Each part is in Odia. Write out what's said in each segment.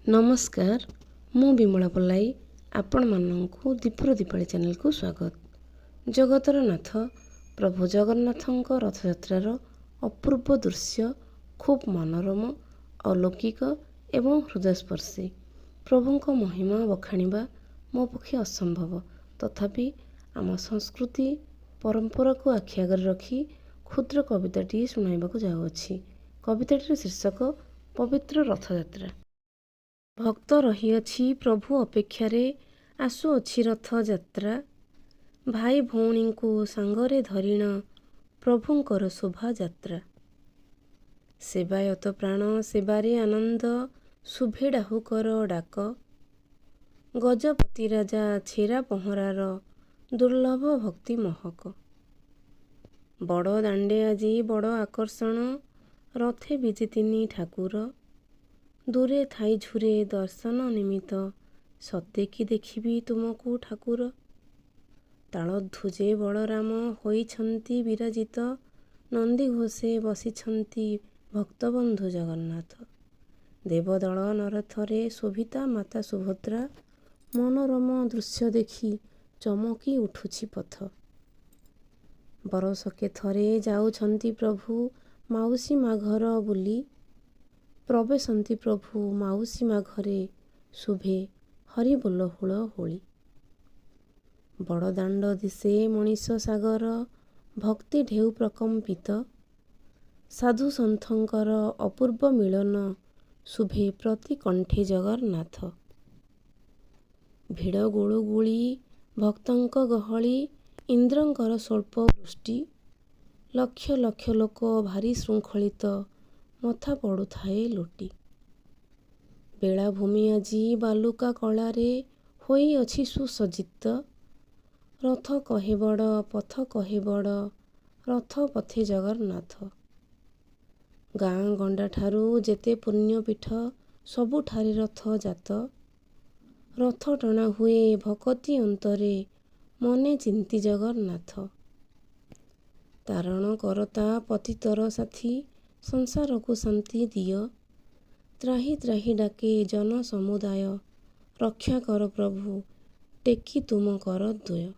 ନମସ୍କାର, ମୁଁ ବିମଳା ପଲାଇ, ଆପଣମାନଙ୍କୁ ଦୀପୁର ଦୀପାଳି ଚ୍ୟାନେଲକୁ ସ୍ୱାଗତ। ଜଗତର ନାଥ ପ୍ରଭୁ ଜଗନ୍ନାଥଙ୍କ ରଥଯାତ୍ରାର ଅପୂର୍ବ ଦୃଶ୍ୟ ଖୁବ୍ ମନୋରମ, ଅଲୌକିକ ଏବଂ ହୃଦୟସ୍ପର୍ଶୀ। ପ୍ରଭୁଙ୍କ ମହିମା ବଖାଣିବା ମୋ ପକ୍ଷେ ଅସମ୍ଭବ। ତଥାପି ଆମ ସଂସ୍କୃତି ପରମ୍ପରାକୁ ଆଖି ଆଗରେ ରଖି କ୍ଷୁଦ୍ର କବିତାଟିଏ ଶୁଣାଇବାକୁ ଯାଉଅଛି। କବିତାଟିର ଶୀର୍ଷକ ପବିତ୍ର ରଥଯାତ୍ରା। ଭକ୍ତ ରହିଅଛି ପ୍ରଭୁ ଅପେକ୍ଷାରେ, ଆସୁଅଛି ରଥଯାତ୍ରା। ଭାଇ ଭଉଣୀଙ୍କୁ ସାଙ୍ଗରେ ଧରିଣ ପ୍ରଭୁଙ୍କର ଶୋଭାଯାତ୍ରା। ସେବାୟତ ପ୍ରାଣ ସେବାରେ ଆନନ୍ଦ, ଶୁଭେ ଡାହୁକର ଡାକ। ଗଜପତି ରାଜା ଛେରା ପହଁରାର ଦୁର୍ଲଭ ଭକ୍ତି ମହକ। ବଡ଼ ଦାଣ୍ଡେ ଆଜି ବଡ଼ ଆକର୍ଷଣ, ରଥେ ବିଜେ ତିନି ଠାକୁର। ଦୂରେ ଥାଇ ଝୁରେ ଦର୍ଶନ ନିମିତ୍ତ, ସତେ କି ଦେଖିବି ତୁମକୁ ଠାକୁର। ତାଳଧ୍ୱଜେ ବଳରାମ ହୋଇଛନ୍ତି ବିରାଜିତ, ନନ୍ଦିଘୋଷେ ବସିଛନ୍ତି ଭକ୍ତବନ୍ଧୁ ଜଗନ୍ନାଥ। ଦେବଦଳନ ରଥରେ ଶୋଭିତା ମାତା ସୁଭଦ୍ରା, ମନୋରମ ଦୃଶ୍ୟ ଦେଖି ଚମକି ଉଠୁଛି ପଥ। ବରଷକେ ଥରେ ଯାଉଛନ୍ତି ପ୍ରଭୁ ମାଉସୀ ମା ଘର ବୁଲି। ପ୍ରବେଶନ୍ତି ପ୍ରଭୁ ମାଉସୀ ମା ଘରେ, ଶୁଭେ ହରିବୋଲ ହୁଳହୁଳି। ବଡ଼ଦାଣ୍ଡ ଦିଶେ ମଣିଷ ସାଗର, ଭକ୍ତି ଢେଉ ପ୍ରକମ୍ପିତ। ସାଧୁ ସନ୍ଥଙ୍କର ଅପୂର୍ବ ମିଳନ, ଶୁଭେ ପ୍ରତି କଣ୍ଠେ ଜଗନ୍ନାଥ। ଭିଡ଼ ଗୁଳୁଗୁଳି ଭକ୍ତଙ୍କ ଗହଳି, ଇନ୍ଦ୍ରଙ୍କର ସ୍ୱଳ୍ପ ବୃଷ୍ଟି। ଲକ୍ଷ ଲକ୍ଷ ଲୋକ ଭାରି ଶୃଙ୍ଖଳିତ, ମଥା ପଡ଼ୁଥାଏ ଲୋଟି। ବେଳାଭୂମି ଆଜି ବାଲୁକା କଳାରେ ହୋଇଅଛି ସୁସଜ୍ଜିତ। ରଥ କହେ ବଡ଼, ପଥ କହେ ବଡ଼, ରଥ ପଥେ ଜଗନ୍ନାଥ। ଗାଁ ଗଣ୍ଡାଠାରୁ ଯେତେ ପୁଣ୍ୟପୀଠ, ସବୁଠାରେ ରଥଯାତ। ରଥ ଟଣା ହୁଏ ଭକତି ଅନ୍ତରେ, ମନେ ଚିନ୍ତି ଜଗନ୍ନାଥ। ତାରଣ କରତା ପତିତର ସାଥୀ, ସଂସାରକୁ ଶାନ୍ତି ଦିଅ। ତ୍ରାହି ତ୍ରାହି ଡାକେ ଜନ ସମୁଦାୟ, ରକ୍ଷା କର ପ୍ରଭୁ ଟେକି ତୁମ କର ଦ୍ୱୟ।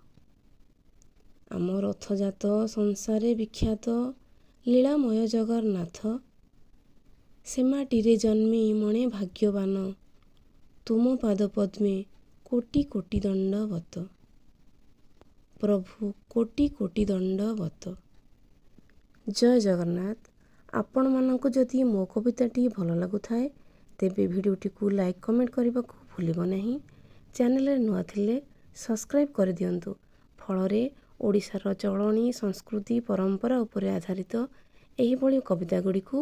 ଆମ ରଥଯାତ ସଂସାରେ ବିଖ୍ୟାତ, ଲୀଳାମୟ ଜଗନ୍ନାଥ। ସେମାଟିରେ ଜନ୍ମି ମଣେ ଭାଗ୍ୟବାନ, ତୁମ ପାଦ ପଦ୍ମେ କୋଟି କୋଟି ଦଣ୍ଡବତ। ପ୍ରଭୁ କୋଟି କୋଟି ଦଣ୍ଡବତ। ଜୟ ଜଗନ୍ନାଥ। ଆପଣମାନଙ୍କୁ ଯଦି ମୋ କବିତାଟି ଭଲ ଲାଗୁଥାଏ, ତେବେ ଭିଡ଼ିଓଟିକୁ ଲାଇକ୍, କମେଣ୍ଟ କରିବାକୁ ଭୁଲିବ ନାହିଁ। ଚ୍ୟାନେଲରେ ନୂଆ ଥିଲେ ସବସ୍କ୍ରାଇବ୍ କରିଦିଅନ୍ତୁ। ଫଳରେ ଓଡ଼ିଶାର ଚଳଣି, ସଂସ୍କୃତି, ପରମ୍ପରା ଉପରେ ଆଧାରିତ ଏହିଭଳି କବିତା ଗୁଡ଼ିକୁ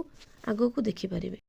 ଆଗକୁ ଦେଖିପାରିବେ।